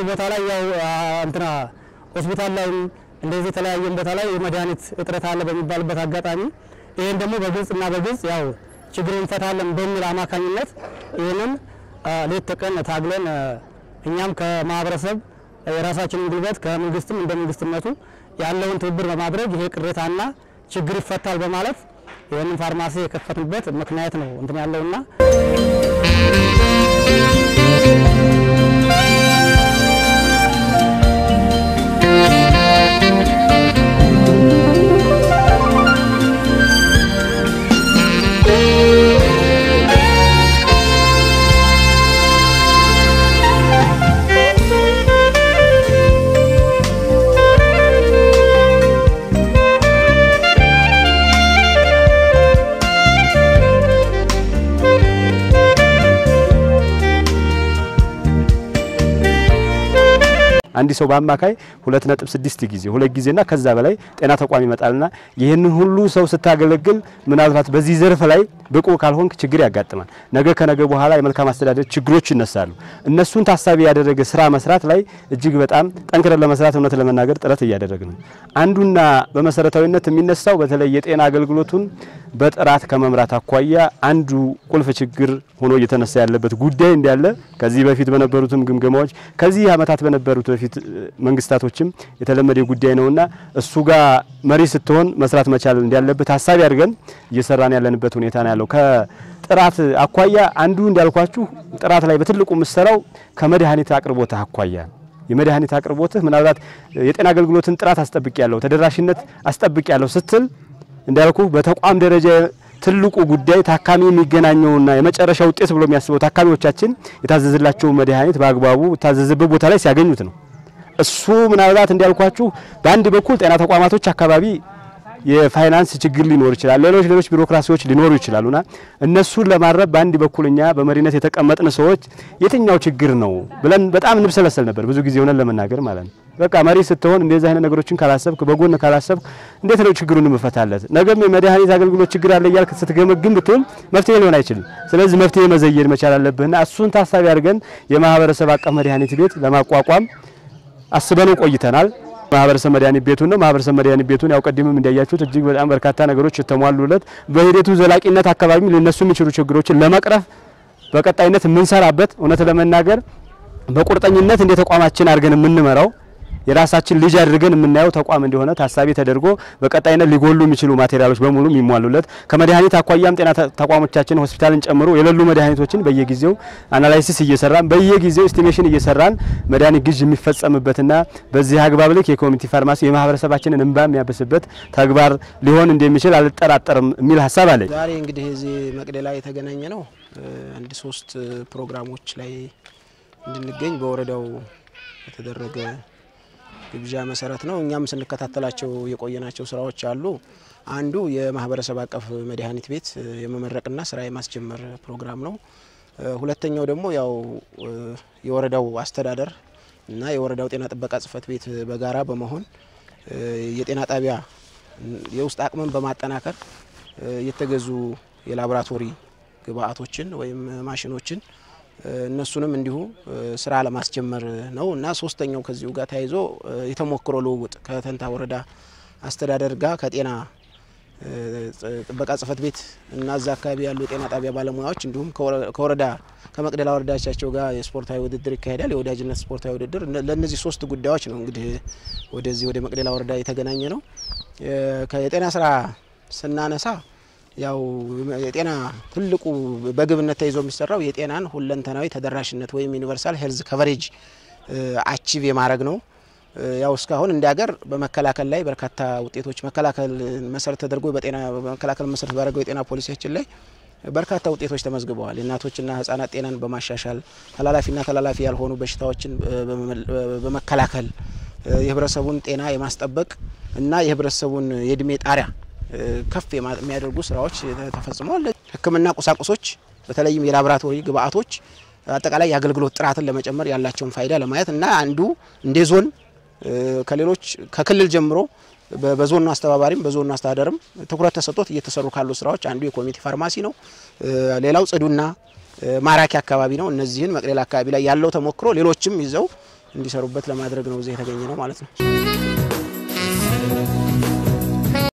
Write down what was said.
ቦታ ላይ ያው እንትና ሆስፒታል ላይ እንደዚህ የተለያየ ቦታ ላይ የመድኃኒት እጥረት አለ በሚባልበት አጋጣሚ ይሄን ደግሞ በግልጽና በግልጽ ያው ችግሩን እንፈታለን በሚል አማካኝነት ይሄንን ሌት ተቀን ታግለን እኛም ከማህበረሰብ የራሳችንን ጉልበት ከመንግስትም እንደ መንግስትነቱ ያለውን ትብብር በማድረግ ይሄ ቅሬታና ችግር ይፈታል በማለት ይሄንን ፋርማሲ የከፈትንበት ምክንያት ነው እንትን ያለውና አንድ ሰው በአማካይ 2.6 ጊዜ ሁለት ጊዜና ከዛ በላይ ጤና ተቋም ይመጣልና ይሄንን ሁሉ ሰው ስታገለግል ምናልባት በዚህ ዘርፍ ላይ ብቁ ካልሆንክ ችግር ያጋጥማል። ነገ ከነገ በኋላ የመልካም አስተዳደር ችግሮች ይነሳሉ። እነሱን ታሳቢ ያደረገ ስራ መስራት ላይ እጅግ በጣም ጠንክረን ለመስራት እውነት ለመናገር ጥረት እያደረግን ነው። አንዱና በመሰረታዊነት የሚነሳው በተለይ የጤና አገልግሎቱን በጥራት ከመምራት አኳያ አንዱ ቁልፍ ችግር ሆኖ እየተነሳ ያለበት ጉዳይ እንዳለ ከዚህ በፊት በነበሩትም ግምገማዎች ከዚህ አመታት በነበሩት በፊት መንግስታቶችም የተለመደ ጉዳይ ነውና እሱ ጋር መሪ ስትሆን መስራት መቻል እንዳለበት ሐሳብ ያድርገን እየሰራን ያለንበት ሁኔታ ነው ያለው። ከጥራት አኳያ አንዱ እንዳልኳችሁ ጥራት ላይ በትልቁ ምሰራው ከመድኃኒት አቅርቦት አኳያ የመድኃኒት አቅርቦትህ ምናልባት የጤና አገልግሎትን ጥራት አስጠብቅ ያለው ተደራሽነት አስጠብቅ ያለው ስትል እንዳልኩ በተቋም ደረጃ ትልቁ ጉዳይ ታካሚ የሚገናኘውና የመጨረሻ ውጤት ብሎ የሚያስበው ታካሚዎቻችን የታዘዘላቸው መድኃኒት በአግባቡ ታዘዘበት ቦታ ላይ ሲያገኙት ነው። እሱ ምናልባት እንዳልኳችሁ በአንድ በኩል ጤና ተቋማቶች አካባቢ የፋይናንስ ችግር ሊኖር ይችላል፣ ሌሎች ቢሮክራሲዎች ሊኖሩ ይችላሉና እነሱን ለማረብ በአንድ በኩል እኛ በመሪነት የተቀመጥን ሰዎች የትኛው ችግር ነው ብለን በጣም እንብሰለሰል ነበር ብዙ ጊዜ ሆነን ለመናገር ማለት ነው። በቃ መሪ ስትሆን እንደዚህ አይነት ነገሮችን ካላሰብክ በጎን ካላሰብክ እንዴት ነው ችግሩን መፈታለት? ነገም የመድኃኒት አገልግሎት ችግር አለ እያልክ ስትገመግም ብትውል መፍትሄ ሊሆን አይችልም። ስለዚህ መፍትሄ መዘየድ መቻል አለብህና እሱን ታሳቢ አድርገን የማህበረሰብ አቀፍ መድኃኒት ቤት ለማቋቋም አስበነው ቆይተናል። ማህበረሰብ መድኃኒት ቤቱን ነው። ማህበረሰብ መድኃኒት ቤቱን ያው ቀድምም እንዳያችሁት እጅግ በጣም በርካታ ነገሮች የተሟሉለት በሂደቱ ዘላቂነት አካባቢም ሊነሱ የሚችሉ ችግሮችን ለመቅረፍ በቀጣይነት የምንሰራበት እውነት ለመናገር በቁርጠኝነት እንደ ተቋማችን አድርገን የምንመራው የራሳችን ልጅ አድርገን የምናየው ተቋም እንደሆነ ታሳቢ ተደርጎ በቀጣይነት ሊጎሉ የሚችሉ ማቴሪያሎች በሙሉ የሚሟሉለት ከመድኃኒት አኳያም ጤና ተቋሞቻችን ሆስፒታልን ጨምሮ የሌሉ መድኃኒቶችን በየጊዜው analysis እየሰራን በየጊዜው estimation እየሰራን መድኃኒት ግዥ የሚፈጸምበትና በዚህ አግባብ ልክ የ community pharmacy የማህበረሰባችንን እንባ የሚያብስበት ተግባር ሊሆን እንደሚችል አልጠራጠርም የሚል ሐሳብ አለኝ። ዛሬ እንግዲህ እዚህ መቅደላ የተገናኘ ነው አንድ ሶስት ፕሮግራሞች ላይ እንድንገኝ በወረዳው የተደረገ ግብዣ መሰረት ነው። እኛም ስንከታተላቸው የቆየናቸው ስራዎች አሉ። አንዱ የማህበረሰብ አቀፍ መድኃኒት ቤት የመመረቅና ስራ የማስጀመር ፕሮግራም ነው። ሁለተኛው ደግሞ ያው የወረዳው አስተዳደር እና የወረዳው ጤና ጥበቃ ጽሕፈት ቤት በጋራ በመሆን የጤና ጣቢያ የውስጥ አቅምን በማጠናከር የተገዙ የላቦራቶሪ ግብአቶችን ወይም ማሽኖችን እነሱንም እንዲሁ ስራ ለማስጀመር ነው እና ሶስተኛው ከዚሁ ጋር ተያይዞ የተሞክሮ ልውውጥ ከተንታ ወረዳ አስተዳደር ጋር ከጤና ጥበቃ ጽሕፈት ቤት እና እዛ አካባቢ ያሉ የጤና ጣቢያ ባለሙያዎች እንዲሁም ከወረዳ ከመቅደላ ወረዳቻቸው ጋር የስፖርታዊ ውድድር ይካሄዳል፣ የወዳጅነት ስፖርታዊ ውድድር። ለነዚህ ሶስት ጉዳዮች ነው እንግዲህ ወደዚህ ወደ መቅደላ ወረዳ የተገናኘ ነው። ከየጤና ስራ ስናነሳ ያው የጤና ትልቁ በግብነት ተይዞ የሚሰራው የጤናን ሁለንተናዊ ተደራሽነት ወይም universal health coverage achieve የማድረግ ነው። ያው እስካሁን እንደ ሀገር በመከላከል ላይ በርካታ ውጤቶች መከላከል መሰረት ተደርጎ በጤና በመከላከል መሰረት ባደረገው የጤና ፖሊሲያችን ላይ በርካታ ውጤቶች ተመዝግበዋል። የእናቶችና ህጻናት ጤናን በማሻሻል ተላላፊና ተላላፊ ያልሆኑ በሽታዎችን በመከላከል የህብረተሰቡን ጤና የማስጠበቅ እና የህብረተሰቡን የእድሜ ጣሪያ ከፍ የሚያደርጉ ስራዎች ተፈጽመዋል። ህክምና ቁሳቁሶች በተለይም የላቦራቶሪ ግብአቶች አጠቃላይ የአገልግሎት ጥራትን ለመጨመር ያላቸውን ፋይዳ ለማየት እና አንዱ እንደ ዞን ከሌሎች ከክልል ጀምሮ በዞኑ አስተባባሪም በዞኑ አስተዳደርም ትኩረት ተሰጥቶት እየተሰሩ ካሉ ስራዎች አንዱ የ community pharmacy ነው። ሌላው ጽዱና ማራኪ አካባቢ ነው። እነዚህን መቅደላ አካባቢ ላይ ያለው ተሞክሮ ሌሎችም ይዘው እንዲሰሩበት ለማድረግ ነው እዚህ የተገኘ ነው ማለት ነው።